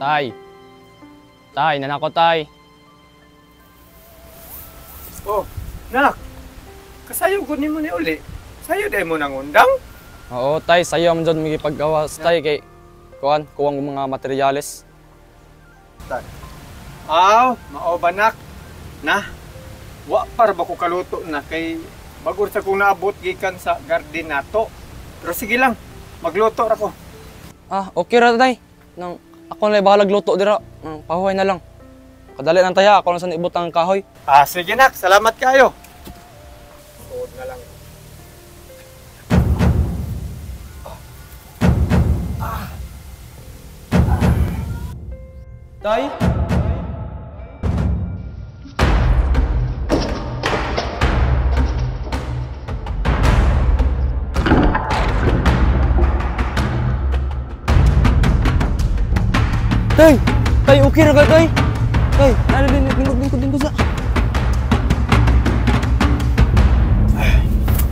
Tay. Tay, nanako tay. Oh, nak. Kasayo gud nimo ni uli. Sayo day mo nangundang? Oo, tay, sayo man jud migipaggawas tay kay kuan, kuwang mga materyales. Tay. Aw, mao ba nak? Na. Wa par ba ko kaluto na kay bagor sa kong naabot gikan sa garden nato. Pero sige lang, magluto ra ko. Ah, okay ra tay. Nang ako na bahalag luto dira. Nang pahuway na lang. Kadali nang taya, ako lang sa ibutang ang kahoy. Ah, sige nak, salamat kayo. Suod na lang. Tay? Tay! Tay, okay ra ka, tay? Tay, lingkod sa.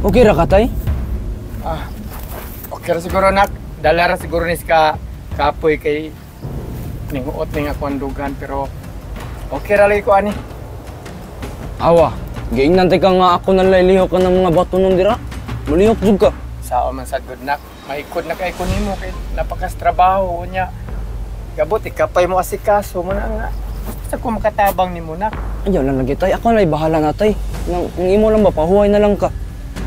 Okay ra ka, tay? Ah, okay ra siguro, nak. Dala ra siguro ni ka kapoy kay ninguot ning ako ang dugan, pero okay ra lagi ko ani. Awa, giingnan tay ka nga ako nalalihok ka ng mga bato nun dira. Malihok jud ka. Sao man sad gud, nak. Maikod na kay ko nimo kay napakas trabaho niya. Gabot ikapay mo asikaso mo na nga. Sa ko makatabang nimo, nak. Ayaw lang lagi tay, ako lay bahala na tay. Nang imo lang ba pahuway na lang ka.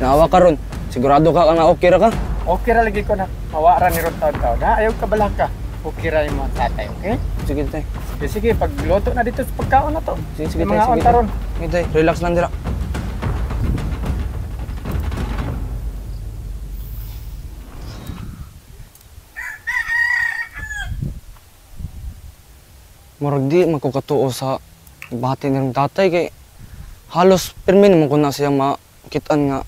Naawa ka ron. Sigurado ka nga okay ra ka? Okay ra lagi ko, nak. Mawa ra ni ron taon-taon. Ha, ayaw ka balaka. Okay ra imo ang tatay, okay? Sige tay. Sige, sige, pagluto na dito sa pagkaon na to. Sige, sige May tay, mga sige unta tay. ron. Sige tay, relax lang dira. Murag di man ko katuo sa bati niyang tatay kay halos pirmi naman ko na siya makitaan nga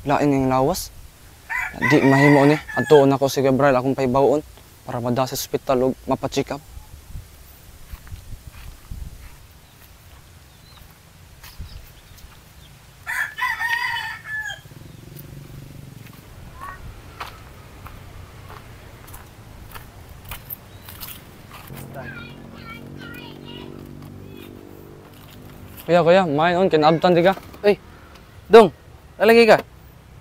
lain ng lawas. Di mahimo ni adtuon ako si Gabriel akong pahibaw-on para mada sa ospital ug mapacheck up. Kuya, kuya, main on, kinabtan di ka. Uy, Dong, nalagay ka.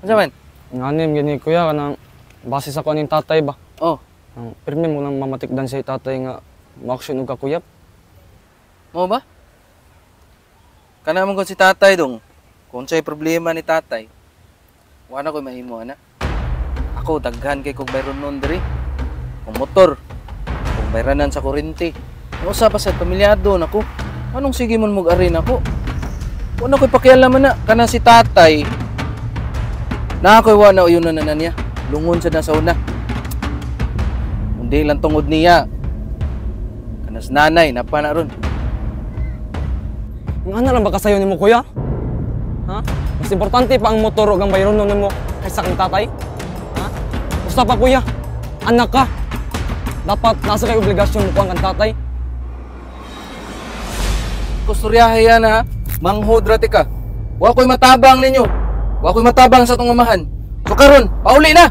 Ano man? Nganim, gini kuya, kanang base sa kuning tatay ba? Oh. Ang pirmi mo nang mamatikdan sa tatay nga ma-action og kakuyap. Mo ba? Kana man kon si tatay, Dong. Kung sa'y problema ni tatay, wala ko'y mahimo, ana. Ako, daghan kay kog bayron nun diri. Kung motor, kung bayranan sa kuryente. Ang usa pa sa pamilyado nako. Anong sige mon mag-ari nako? Wala ko'y pakialaman na. Kana si tatay, na ako'y wala uyon na na niya. Lungon sa nasa una. Hindi lang tungod niya. Kanas nanay, napa na ron. Nga na lang ba kasayo nimo, kuya? Ha? Mas importante pa ang motor ug ang bayron nun mo kaysa kang tatay? Ha? Basta pa, kuya. Anak ka. Dapat nasa kay obligasyon mo kuang kang tatay. Kusturyahe yan, ha? Manghod rati ka. Wa ko'y matabang ninyo. Wa ko'y matabang sa itong amahan. So karon, pauli na!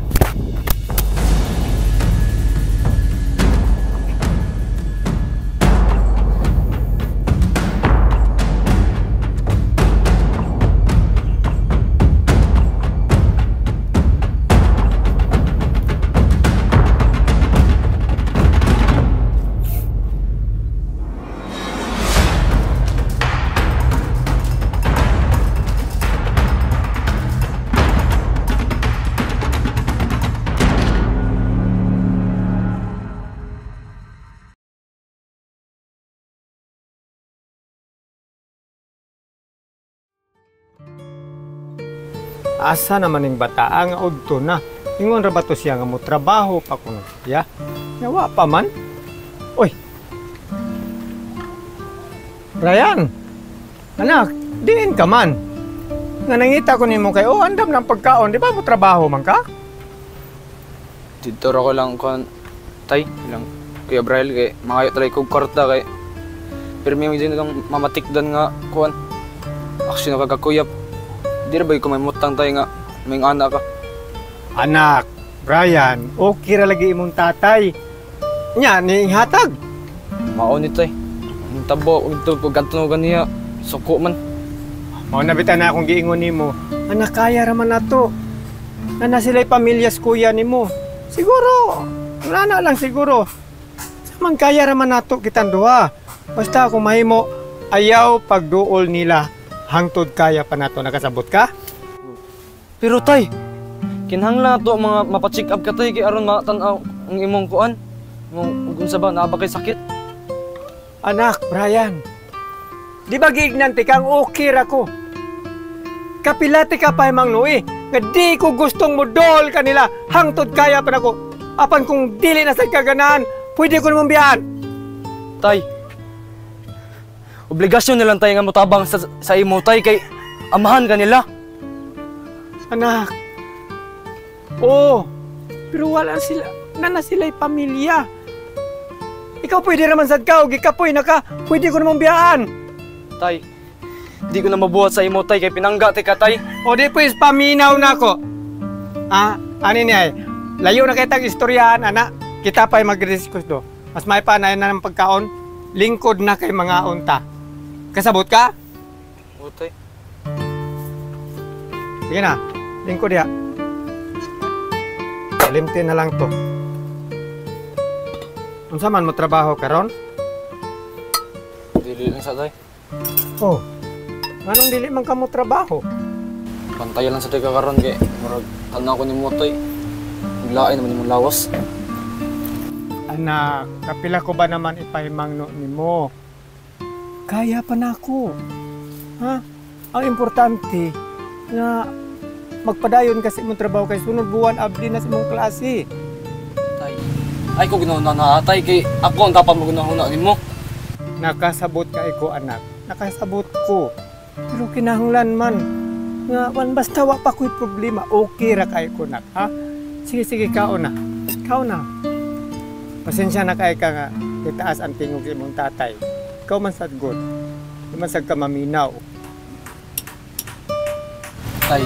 Asa naman ning bataa nga udto na. Ingon ra ba to siya nga mo trabaho pa kuno siya? Nga wa pa man. Oy. Ryan. Anak, diin ka man. Nga nangita ko nimo kay oh andam ng pagkaon, di ba mo trabaho man ka? Dito ra ko lang kon tay lang Kuya Braille kay mangayo try kog kwarta kay pirmi mi din lang mamatikdan nga kuan. Aksyon ka kakuyap. Di ra ba ko may mutang tay nga may anak ka? Anak, Brian, okay ra lagi imong tatay. Nya ni hatag. Mao ni tay. Ang tabo ug pag kadto ganiya suko man. Mao na bitaw na akong giingon nimo. Anak, kaya ra man nato. Na na sila'y pamilya sa kuya nimo. Siguro, wala na lang siguro. Samang kaya ra man nato kitang duha. Basta kung mahimo, ayaw pagduol nila hangtod kaya pa nato. Nakasabot ka? Pero tay, kinahanglan nato mga mapa-check up ka tay kay aron matan-aw ang imong kuan. Imong ug unsa ba naa ba kay sakit? Anak, Brian. Di ba giignan ti kang okay ra ko? Kapilati ka pa imang Noe, nga di ko gustong mudol kanila hangtod kaya pa nako. Apan kung dili na sa kaganahan, pwede ko namang biyaan. Tay, obligasyon nilang tay nga motabang sa imo tay kay amahan kanila. Anak, oo, pero wala sila, nana sila'y pamilya. Ikaw pwede naman sad ka, o gikapoy na ka, pwede ko namang biyaan. Tay, di ko na mabuhat sa imo tay kay pinangga tay ka tay. O di pwes paminaw na ako. Ah, ani niya ay, layo na kitang istoryahan, anak. Kita pa'y mag-discuss do. Mas may pa na ng pagkaon, lingkod na kay mga unta. Kasabot ka? O tay. Sige na, lingkod ya. Kalimti na lang to. Unsa man mo trabaho karon? Dili lang sa tay. Oh, nganong dili man ka mo trabaho? Bantayan lang sa tay ka karon kay murag tan-aw ko nimo tay. Naglain naman imong lawas. Anak, kapila ko ba naman ipahimangno nimo? Kaya pa nako. Ha? Ang importante nga magpadayon kasi imong trabaho kay sunod buwan abli na sa imong klase. Tay, ay ko ginauna na tay kay ako ang dapat mo ginahuna nimo. Nakasabot ka iko anak. Nakasabot ko. Pero kinahanglan man nga wan basta wa pa ko'y problema. Okay ra kay ko nak, ha? Sige sige kaon na. Kaon na. Pasensya na kay ka nga itaas ang tingog sa imong tatay. Ikaw man sad good. Di man sad ka maminaw. Tay,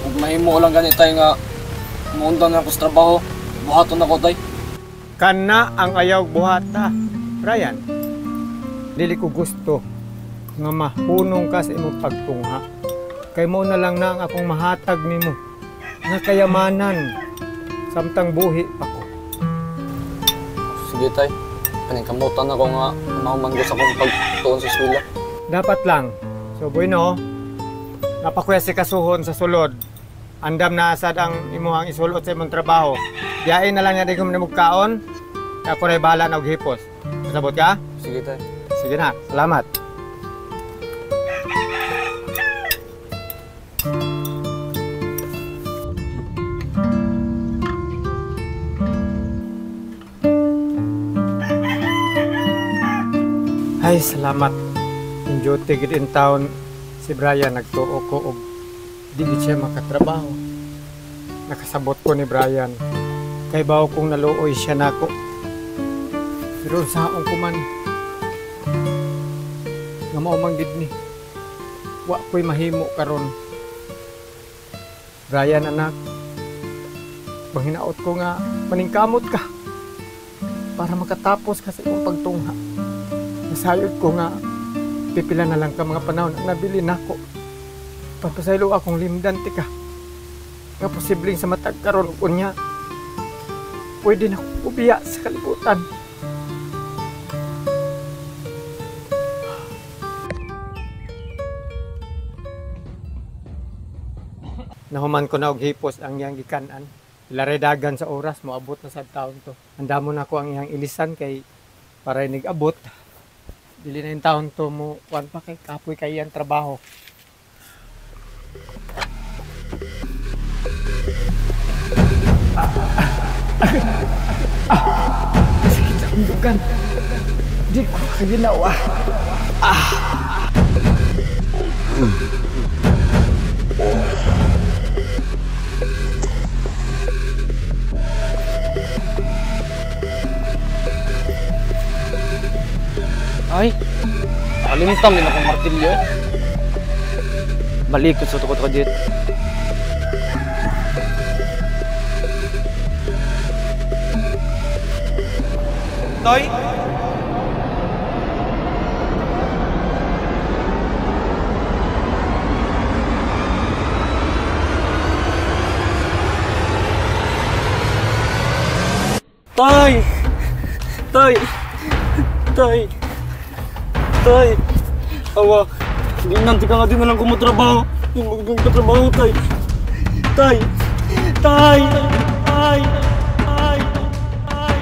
ug mahimo lang gani tay nga muundang na ako sa trabaho, buhaton ako tay. Kana ang ayaw buhata. Brian, dili ko gusto nga mahunong ka sa imong pagtungha. Kay mo na lang na ang akong mahatag nimo nga kayamanan samtang buhi pa ko. Sige tay, paningkamutan ako nga mahuman ko sa akong pagtuon sa eskwela. Dapat lang. So bueno, napakuya si kasuhon sa sulod. Andam na asad ang imuhang isulot sa imong trabaho. Diyain na lang niya di ko manimugkaon. Ako na'y bahala na og hipos. Kasabot ka? Sige tay. Sige na, salamat. Ay, salamat. In duty gid in town si Brian nagtuo ko og di gid siya makatrabaho. Nakasabot ko ni Brian. Kay bawo kong naluoy siya nako. Pero saong ko man nga mao man gid ni. Wa ko'y mahimo karon. Brian anak, panghinaot ko nga maningkamot ka para makatapos ka sa imong pagtungha. Nasayod ko nga pipila na lang ka mga panahon ang nabili nako. Pagpasaylo akong limdan ti ka. Nga posibleng sa matag karon ug unya pwede na akong ubiya sa kalibutan. Nahuman ko na og hipos ang iyang gikan-an. Ilaredagan sa oras, moabot na sa taon to. Andamo na ko ang iyang ilisan kay para nigabot. Dili na yung taon to mo kuan pa kay kapoy kay iyang trabaho. Sakit sa undugan. Di ko kaginawa. Ay, nakalimtam din akong martilyo. Balik ko sa tukod ko dito. Toy? Tay! Tay! Tay! Tay! Awa! Hindi nanti ka nga din na lang kumutrabaho. Hindi magiging katrabaho, tay. Tay! Tay! Tay! Tay! Tay! Tay!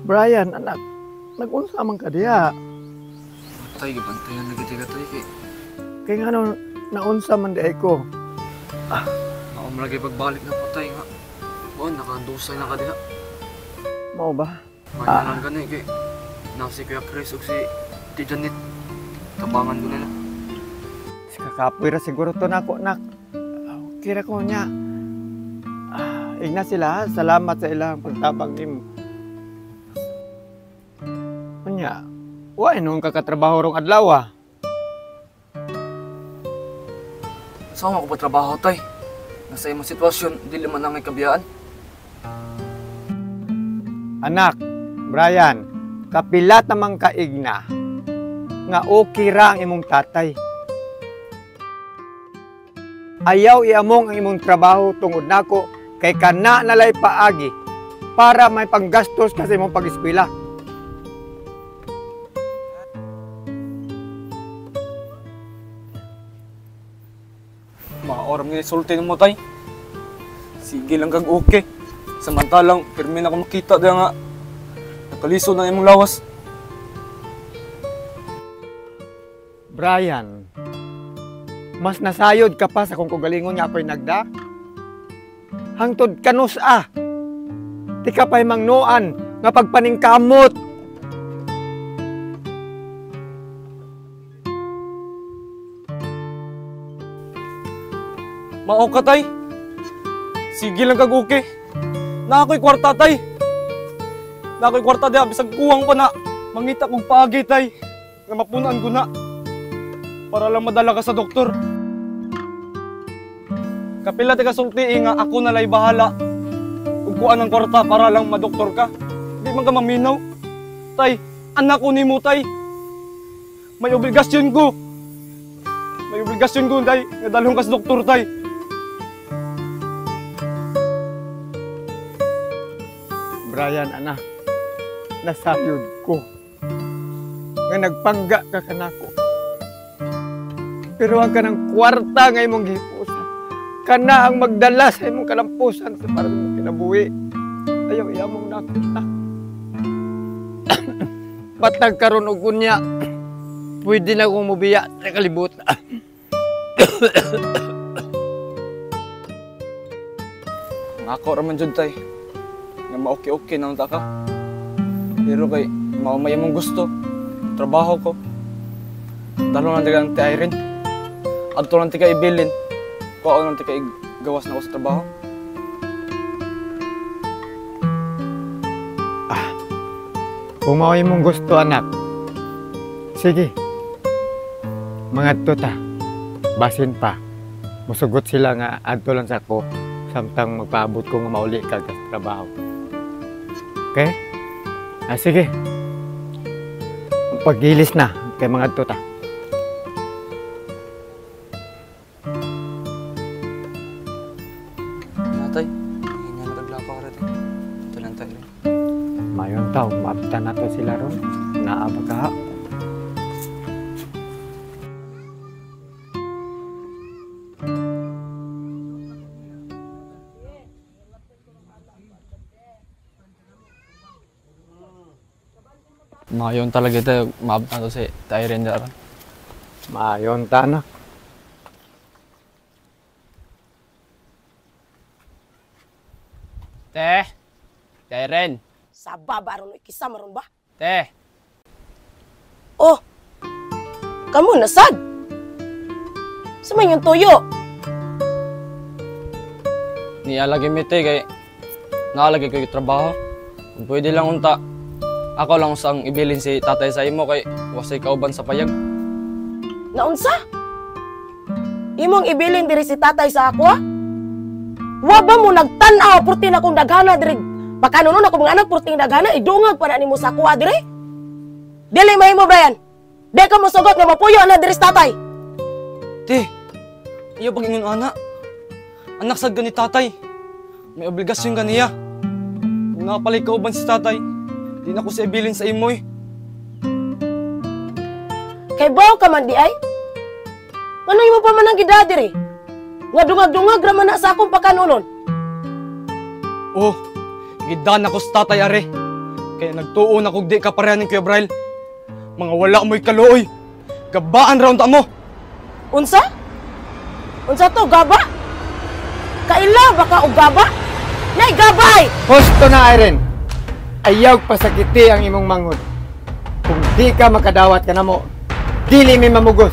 Brian, anak, nag-unsa man ka diha. Tay, gibantayan lagi ka tay kay. Kay ngano naunsa man diay ko. Ako man lagi pagbalik na po tay nga. Bon, nakandusay na ka diha. Mao ba? May ah. Lang gani kay na si Kuya Chris ug si Ti Janet. Tabangan ko nila. Si kakapoy ra siguro to nako, nak. Okay ra ko niya. Igna sila, salamat sa ilang pagtabang nimo. Unya, wa noon kakatrabaho rong adlaw ah. Saan ako patrabaho tay? Nasa imong sitwasyon, dili man ang kabiyaan. Anak, Brian, kapilat namang kaigna nga okay ra ang imong tatay. Ayaw iamong ang imong trabaho tungod nako kay kana nalay paagi para may panggastos ka sa imong pag-eskwela. Maoram nga isulti mo tay. Sige lang kag okay. Samantalang pirmi na ako makita diya nga nakalisod na imong lawas. Brian, mas nasayod ka pa sa kung kagalingon nga ako'y nagda. Hangtod kanus ah. Di ka pa'y mangnoan nga pagpaningkamot. Mao ka tay. Sige lang kag okay. Na ako'y kwarta tay. Na ako'y kwarta diha bisag kuwang pa na. Mangita kog paagi tay. Nga mapunan ko na. Para lang madala ka sa doktor. Kapila ti kasulti nga ako nalay bahala. Ug kuan ang kwarta para lang madoktor ka. Di man ka maminaw. Tay, anak ko nimo tay. May obligasyon ko. May obligasyon ko tay. Nga dalhon ka sa doktor tay. Brian, anak, nasayod ko nga nagpangga ka kanako. Pero ang kanang kwarta nga imong gihipusan, kana ang magdala sa imong kalampusan sa para imong kinabuhi. Ayaw iyamong nakita. Batag karon og unya, pwede na akong mubiya sa kalibutan. Ako ra man jud tay. Nga ma-okay-okay na unta ka. Pero kay mao may imong gusto, trabaho ko. Dalo lang taga ang ti Irene. Adto lang ti ka ibilin. Kuao lang ti ka gawas na ako sa trabaho. Ah, kung mao imong gusto anak, sige. Mangadto ta. Basin pa. Musugot sila nga adto lang sa ko samtang magpaabot ko nga mauli ka sa trabaho. Okay? Ah, sige. Paggilis na kay mangadto ta. Natay, hindi na naglakaw rin. Ito lang tayo. Mayon tao, maabtan na to sila ron. Naaba ka. Mayon talaga tayo, maabot na to si Irene dara. Mayon ta, anak. Te! Irene! Sa baba ron, ikisa maron ba? Te! Oh! Kamu nasad! Sa man yung tuyo? Nialagay mi te kay naalagay ko yung trabaho. Kung pwede lang unta, ako lang sang ibilin si tatay sa imo kay wasay kauban sa payag. Naunsa? Imong ibilin diri si tatay sa ako? Ha? Wa ba mo nagtan-aw purti na kong daghana diri? Pagkanunon ako mga anak purti daghana idungag pa na nimo sa ako diri? Dili mahimo Brian. Di ka mosugot nga mapuyo na diri si tatay. Te, iyo pag ingon ana. Anak sad gani tatay. May obligasyon ganiya. Kung napalay kauban si tatay, di na ko siya ibilin sa imo eh. Kay baw ka man di ay? Ano imo pa man ang gida diri? Nga dungag-dungag ra man na sa akong pakanunon. Oh, gidan ako sa tatay are. Kaya nagtuon ako di ka pareha ni Kuya Braille. Mga wala mo'y kaluoy. Gabaan raw ta mo. Unsa? Unsa to gaba? Kaila baka og gaba? Nay gabay! Husto na, Irene. Ayaw pasakiti ang imong manghod. Kung di ka makadawat ka na mo, dili mi mamugos.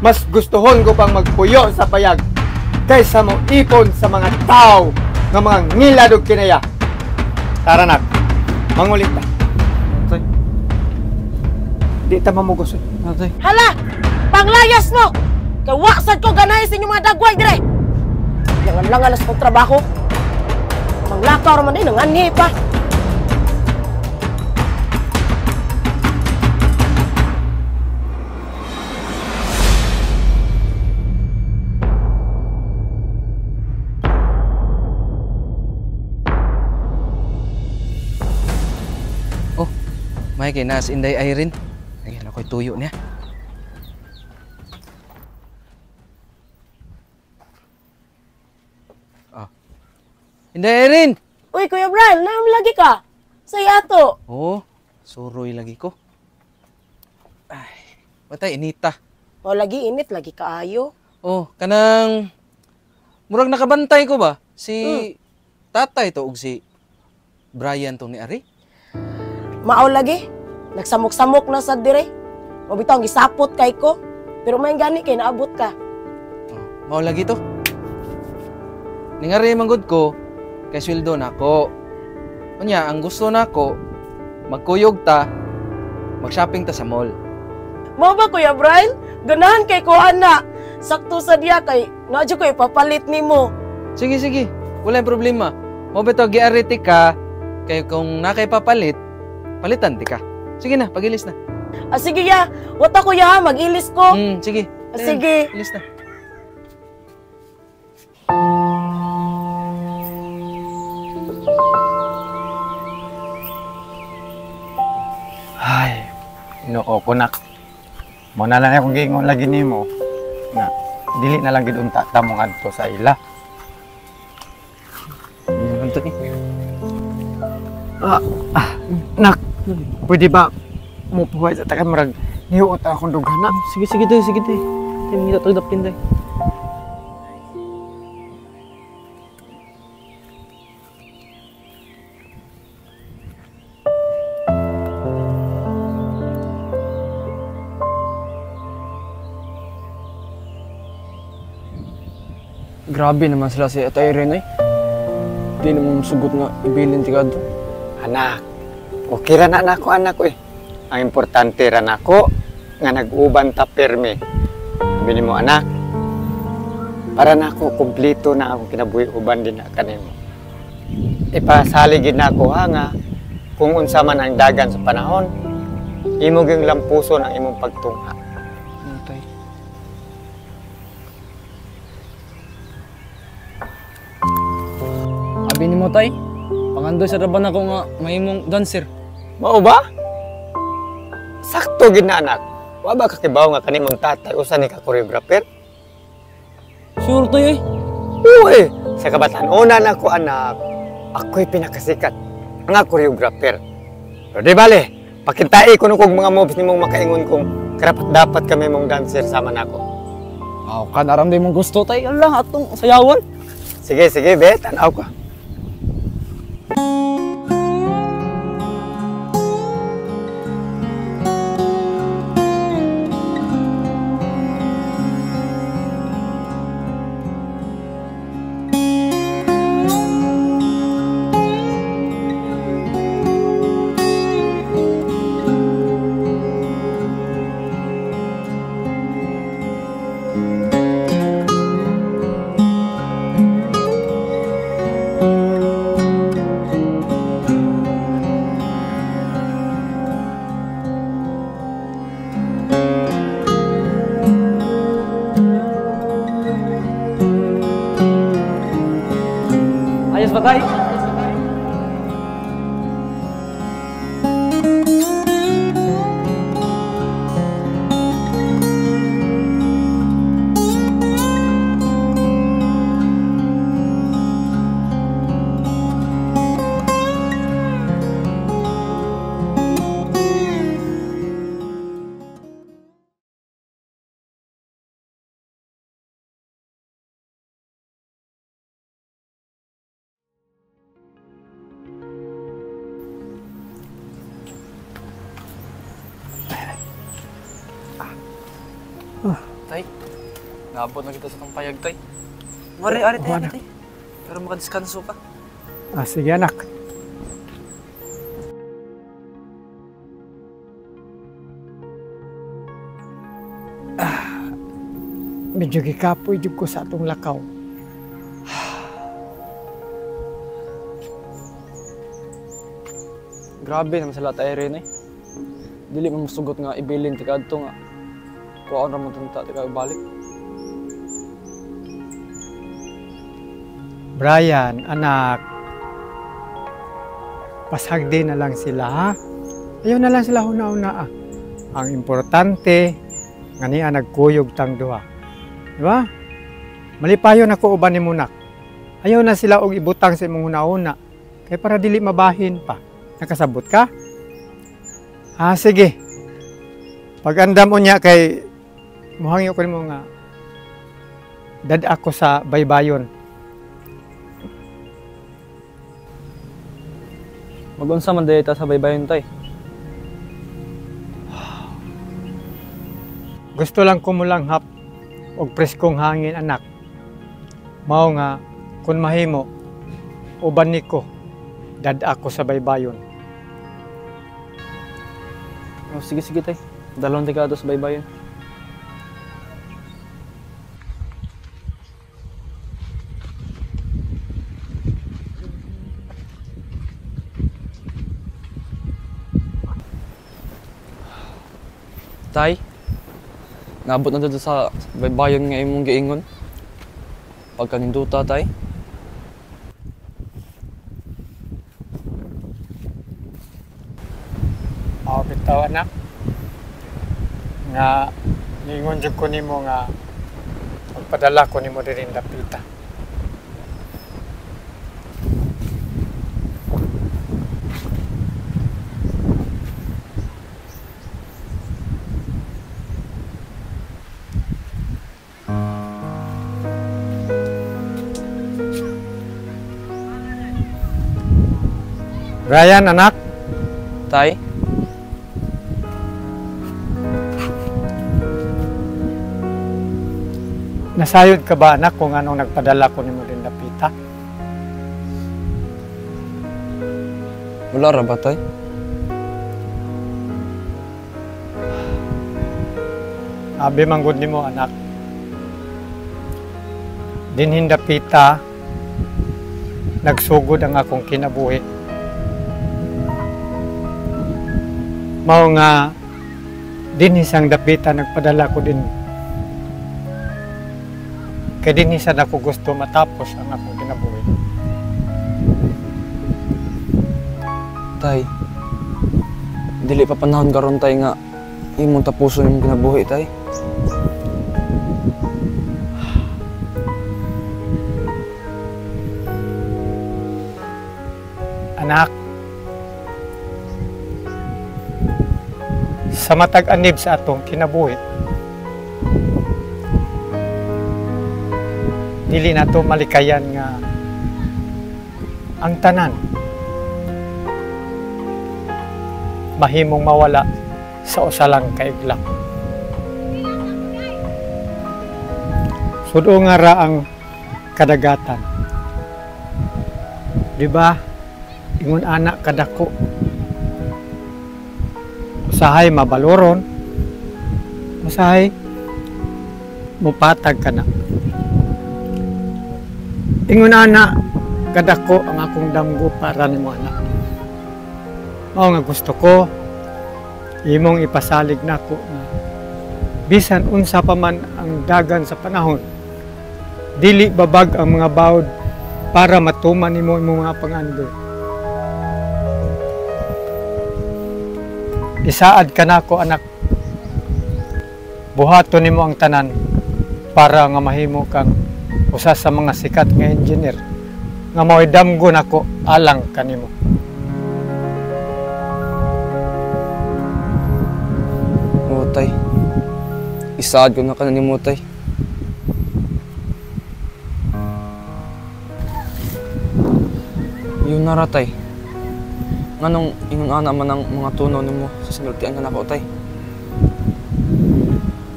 Mas gustuhon ko pang magpuyo sa payag kaysa mo ipon sa mga tao nga mga ngilad og kinaya. Tara nak, mangulit ta. Tay. Di ta mamugos. Tatay. Hala! Panglayas mo! Kay waksad ko ganahin sa inyong mga dagway dire! Langan-langan na sa kong trabaho. Manglakaw raman din, nanganhi pa. Oh, may kay nas Inday Irene. Ay, ako'y tuyo niya. Ah. Inday Irene! Uy, Kuya Brian, naam lagi ka. Say ato. Oh, suroy lagi ko. Ay, batay inita. O lagi init, lagi kaayo. Oh, kanang murag nakabantay ko ba si tatay to ug si Brian to ni Ari? Mao lagi. Nagsamok-samok na sa dire. Mabitaw ang gisapot kay ko. Pero may gani kay naabot ka. Oh, mao lagi to. Ningari manggod ko kay sweldo nako. Unya ang gusto nako magkuyog ta, mag-shopping ta sa mall. Mao ba Kuya Brian? Ganahan kay ko ana. Sakto sa diya kay naadyo ko ipapalit nimo. Sige sige, wala problema. Mao bitaw giarete ka kay kung nakay papalit, palitan di ka. Sige na, pagilis na. Ah, sige ya, wata ko ya, mag-ilis ko. Sige. Ah, sige. Ilis na. Ay, inoo ko nak. Mo na lang akong giingon lagi nimo na dili na lang gid unta ta mong adto sa ila. Nak, pwede ba mo puway sa takan murag nihuot akong dughana? Sige, sige tay, sige tay. Tay, mangita tag dapin tay. Grabe naman sila si Ate Irene eh. Di naman sugot nga ibilin ti kadto. Anak, okay ra na nako anak ko eh. Ang importante ra nako nga nag-uban ta pirmi. Sabi nimo anak, para nako kumpleto na akong kinabuhi uban din na kanimo. Ipasalig gid nako ha nga kung unsa man ang dagan sa panahon, imo gyud lampuson ang imong pagtungha. Tay. Abi nimo tay, pangandoy sa raban ako nga mahimong dancer. Mao ba? Sakto gid na anak. Wa ba kakibaw nga kanimong tatay usa ni ka choreographer? Sure tay eh. Uy, sa kabataan-una nako anak, ako'y pinakasikat nga choreographer. Pero di bale, Pakintai ko kog mga moves nimong makaingon kung karapat dapat kami mong dancer sama nako. Aw, kan aram di mong gusto tay. Ala, atong sayawan. Sige, sige, be, tan-aw ka. Ayos ba tay? Tay, naabot na kita sa tong payag, tay. Mari, ari tayo, tay. Pero makadiskanso ka. Ah, sige, anak. Ah, medyo gikapoy jud ko sa atong lakaw. Grabe naman sila tayo rin eh. Dili man masugot nga ibilin tika adto nga. Kuhaan ra man tunta tika balik. Brian, anak. Pasagdi na lang sila, ha? Ayaw na lang sila huna-huna, ah. Ang importante, nga niya nagkuyog tang duha. Di ba? Malipayon ako uban ni Munak. Ayaw na sila og ibutang sa imong huna-huna. Kay para dili mabahin pa. Nakasabot ka? Ah, sige. Pag-andam unya kay muhangyo ko nimo nga dad ako sa baybayon. Magunsa man dayta sa baybayon, tay. Gusto lang ko mulanghap og preskong hangin, anak. Mao nga kun mahimo uban niko dad ako sa baybayon. Oh, sige sige tay. Dalawang dekado sa baybayon. Tay, naabot na dito sa baybayon nga imong giingon. Pagkaninduta, tay. Mao bitaw, anak. Nga niingon jud ko nimo nga magpadala ko nimo diri dapita. Brian, anak. Tay. Nasayod ka ba, anak, kung anong nagpadala ko nimo din dapita? Wala ra ba, tay? Abi manggod nimo, anak. Dinhin dapita, nagsugod ang akong kinabuhi. Mao nga dinhi sang dapita nagpadala ko din. Kay dinhi sad ako gusto matapos ang akong kinabuhi. Tay, dili pa panahon karon tay nga imong tapuson imong kinabuhi, tay. Anak, Sa matag anib sa atong kinabuhi, dili nato malikayan nga ang tanan mahimong mawala sa usa lang ka iglap. Sudo nga ra ang kadagatan. Di ba? Ingon anak kadako. Usahay mabaloron, usahay mupatag ka na. Ingon anak kadako ang akong damgo para nimo anak. Mao nga gusto ko imong ipasalig nako nga bisan unsa pa man ang dagan sa panahon, dili babag ang mga bawod para matuman nimo imong mga pangandoy. Isaad ka nako anak, buhaton nimo ang tanan para nga mahimo kang usa sa mga sikat nga engineer nga mao'y damgo nako alang kanimo. Oo, tay. Isaad ko na ka na nimo, tay. Yun na ra, tay. Nganong ingon ana man ang mga tunaw nimo sa sinultian ka nako, tay?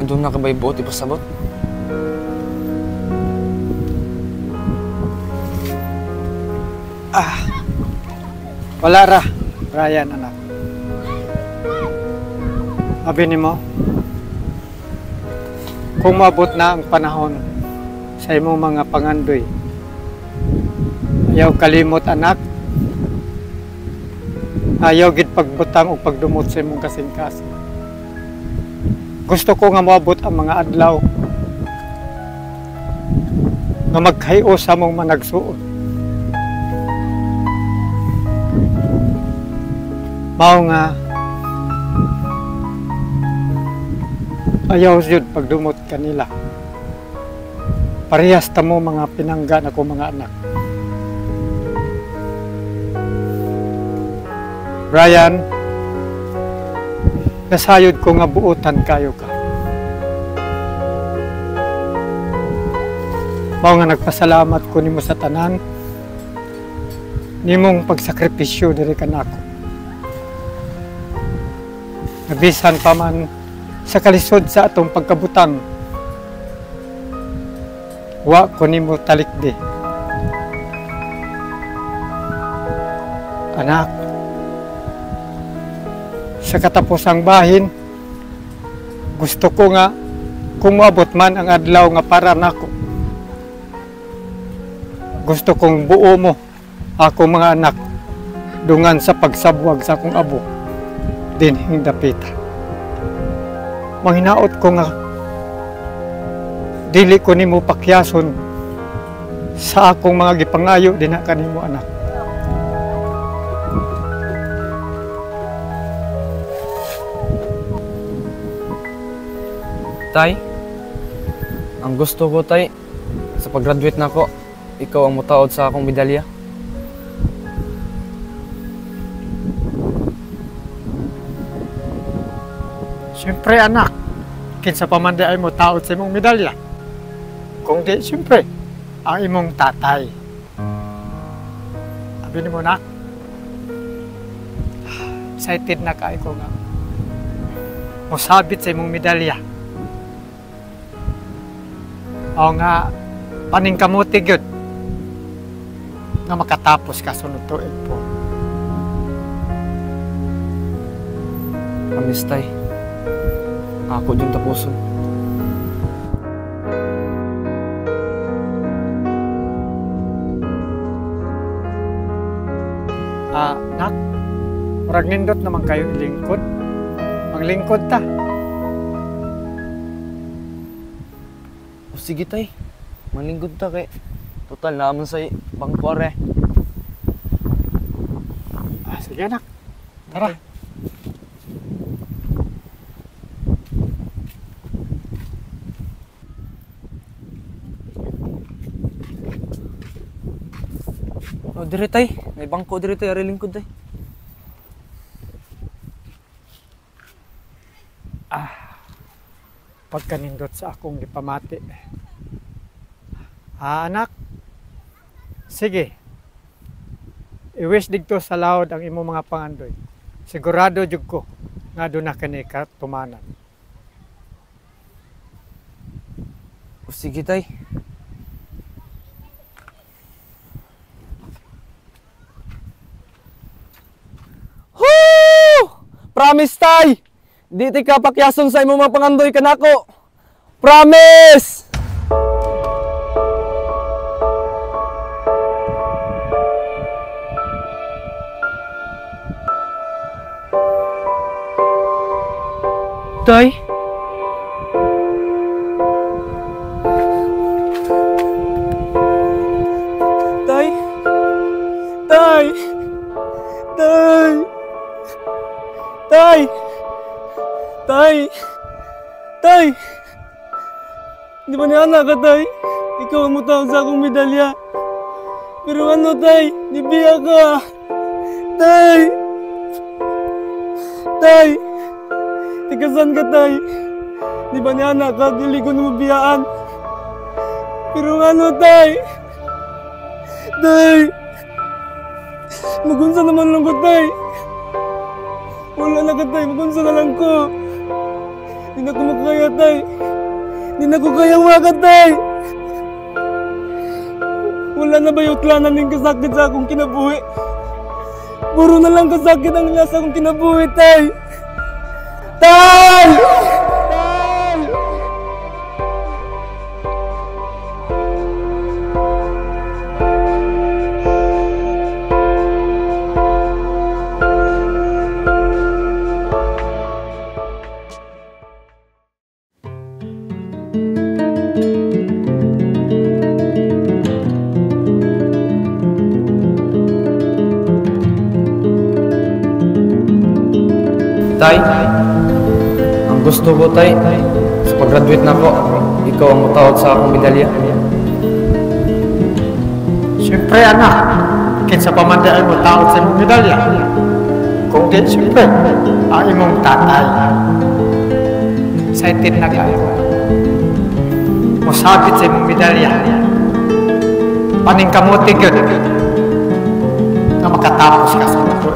Doon na ka ba'y buot ipasabot? Ah, wala ra, Brian anak. Abi nimo, kung maabot na ang panahon sa imong mga pangandoy, ayaw kalimot anak, ayaw gid pagbutang o pagdumot sa imong kasing-kasing. Gusto ko nga moabot ang mga adlaw nga magkayo sa mong managsuon. Mao nga ayaw jud pagdumot kanila. Parehas ta mo mga pinangga nako mga anak. Brian, nasayod ko nga buotan kayo ka. Mao nga nagpasalamat ko nimo sa tanan nimong pagsakripisyo diri kanako. Nabisan pa man sa kalisod sa atong pagkabutang, wa ko nimo talikdi. Anak, sa katapusang bahin, gusto ko nga kung moabot man ang adlaw nga para nako, gusto kong buo mo ako mga anak dungan sa pagsabwag sa akong abo dinhing dapita. Manghinaot ko nga dili ko nimo pakyason sa akong mga gipangayo dinha kanimo anak. Tay, ang gusto ko tay, sa pag-graduate na ako, ikaw ang mutaod sa akong medalya. Siyempre anak, kinsa pa man di ay motaod sa imong medalya. Kung di, siyempre, ang imong tatay. Abi nimo nak, excited na kaayo ko nga mosabit sa imong medalya. O nga, paningkamuti gyud nga makatapos ka sunod tuig po. Promise tay, ako dyan tapuson. Ah, nak, murag nindot naman kayo ilingkod. Maglingkod ta. O sige tay, manlingkod ta kay total naman sa bangko are. Ah, sige anak, tara. O dire tay, may bangko dire tay, are lingkod tay. Pagkanindot sa akong gipamati. Ah, anak. Sige. I-wish didto sa laod ang imong mga pangandoy. Sigurado jud ko nga doon na kani katumanan. O sige, tay. Woo! Promise, tay! Di ti ka pakyason sa imong mga pangandoy kanako. Promise! Tay? Tay? Tay! Tay! Tay! Tay! Tay! Di ba niya anak ka, Tay? Ikaw ang mutawag sa akong medalya. Pero ano, Tay? Di biya ka! Tay! Tay! Tikasan ka, Tay. Di ba niya anak ka? Dili ko na mabiyaan. Pero ano, Tay? Tay! Magunsa naman lang ko, Tay. Wala na ka, Tay. Magunsa na lang ko. Di na ko makaya, Tay. Di na ko kaya maka, Tay. Wala na ba yung utlanan ng kasakit sa akong kinabuhi? Puro na lang kasakit ang nasa akong kinabuhi, Tay. Tay! Tay! Tay, ang gusto ko, Tay, sa pag-graduate na ko, ikaw ang mutawag sa akong medalya. Siyempre, anak, kinsa pa man di ay mutawag sa imong medalya. Kung di, siyempre, ang imong tatay. Excited na kayo. Musabit sa imong medalya. Paningkamuti gyud nga makatapos ka sa tuig.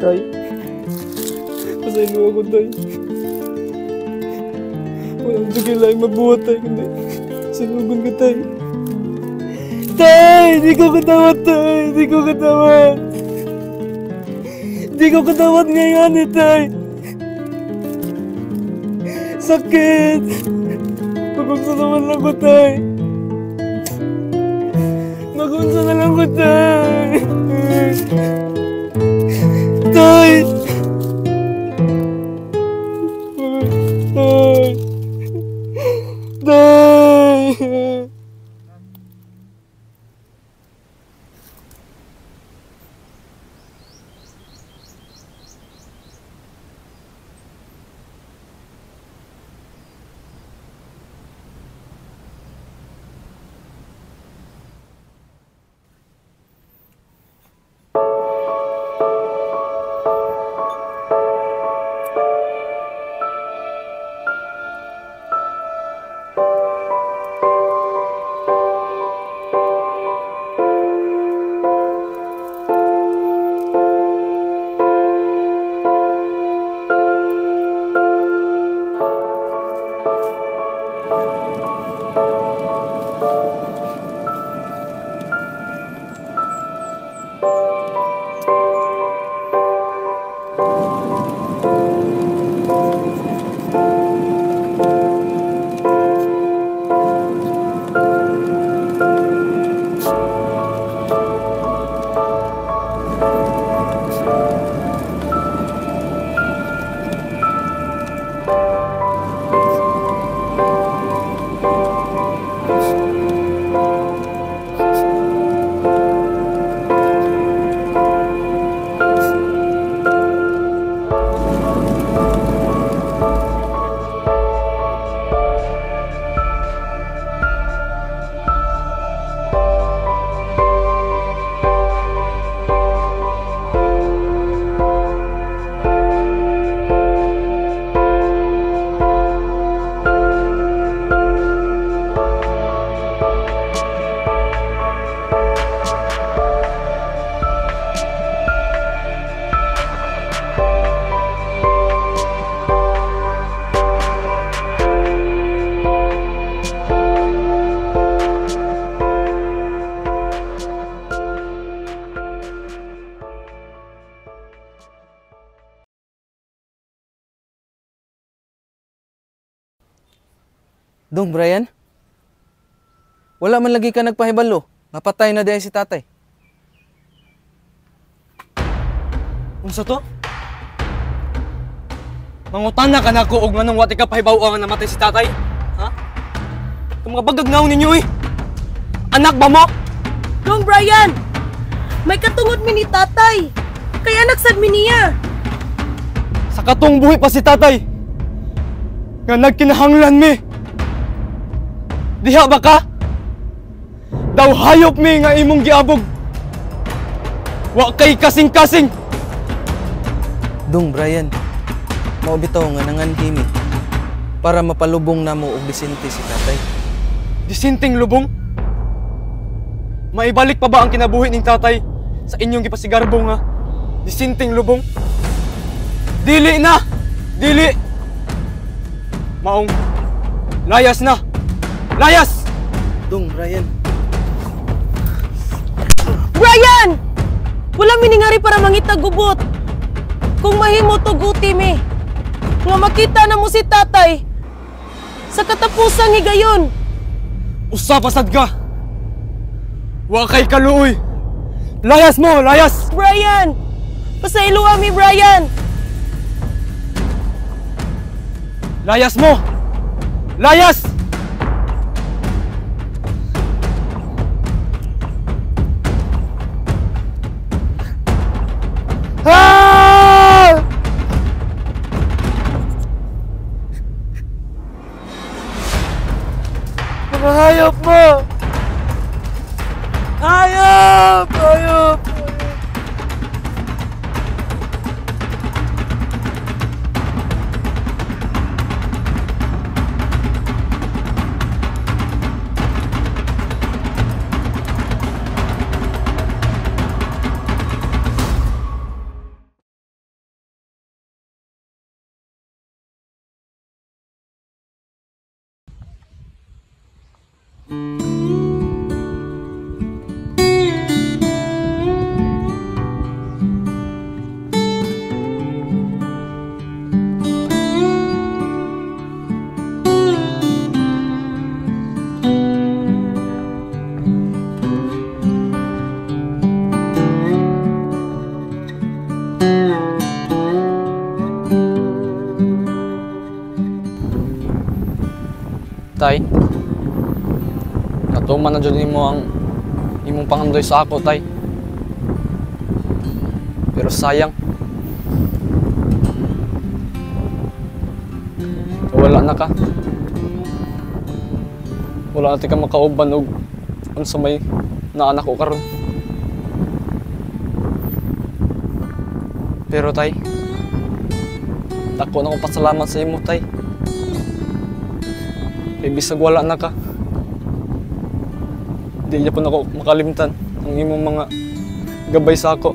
Tay, pasaylo ako, Tay. Walang sige lang mabuhat, Tay, kundi sinugon ko, Tay. Tay! Di ko katawad, Tay! Di ko katawad! Di ko katawad ngayon, eh, Tay! Sakit! Magunsa naman lang ko, Tay! Magunsa na lang ko, Tay! Tay! Tay! Tay! Dong Brian, wala man lagi ka nagpahibalo. Napatay na diay si tatay. Unsa to? Mangutana ka nako og nganong wa ka pahibaw nga namatay si tatay? Ha? Kung mga bagagnaw ninyo eh. Anak ba mo? Dong Brian, may katungod mi ni tatay. Kay anak sad mi niya. Sa katong buhi pa si tatay nga nagkinahanglan mi. Diha ba ka? Daw hayop mi nga imong giabog. Wa kay kasing-kasing. Dong Brian, mao bitaw nga nanganhi mi para mapalubong namo og disente si tatay. Disenteng lubong? Maibalik pa ba ang kinabuhi ning tatay sa inyong gipasigarbo nga disenteng lubong? Dili na! Dili! Maong layas na! Layas! Dong Brian. Brian! Wala miningari para mangita gubot. Kung mahimo tuguti mi, nga makita na mo si tatay sa katapusang higayon. Usa pa sad ka! Wa kay kaluoy! Layas mo! Layas! Brian! Pasayloa mi, Brian! Layas mo! Layas! Ah! Mga hayop mo! Hayop! Hayop! Tay, natuman na dyan nimo ang imong pangandoy sa ako, tay. Pero sayang, wala na ka. Wala na ka makauban og unsa may naanak ko karon. Pero tay, dako na akong pasalamat sa imo, tay. Kay bisag wala na ka, di niya po na ako makalimtan ang imong mga gabay sa ako.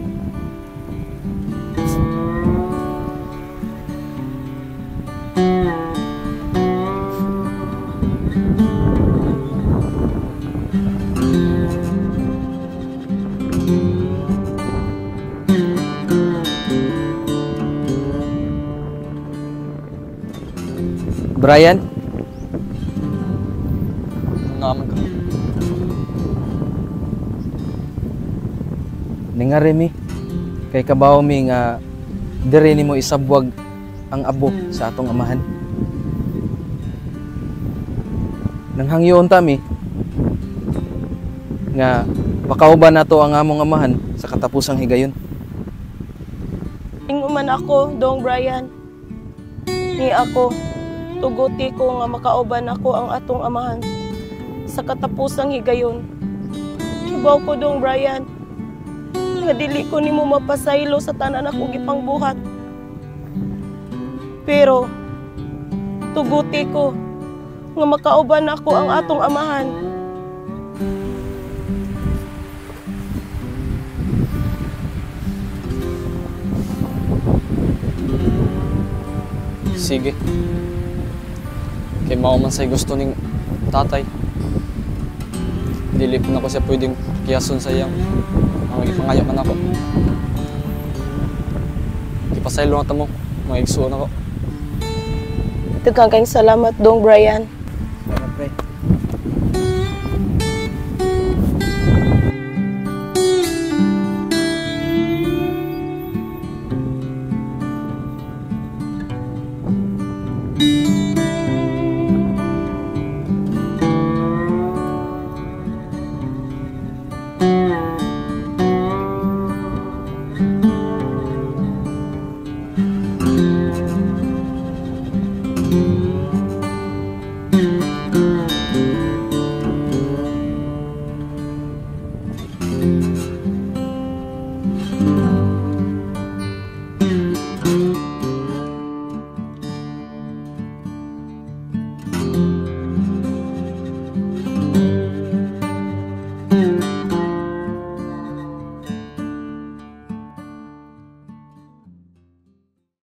Brian? Naaman ka. Ningari mi, kay kabaw mi nga diri nimo isabwag ang abo sa atong amahan. Nanghangyoon ta mi nga makauban nato ang among amahan sa katapusang higayon. Inguman ako, Dong Brian. Ni ako, tuguti ko nga makauban ako ang atong amahan sa katapusang higayon. Kibaw ko, Dong Brian, nga dili ko nimo mapasaylo sa tanan akong gipangbuhat. Pero tuguti ko nga makauban ako ang atong amahan. Sige. Kay mao man say gusto ning tatay. Dili po na ko siya pwedeng kiyason sa iyang mga gipangayo man ako. Gipasaylo na ta mo, mga igsuon ako. Daghang kayong salamat, Dong Brian.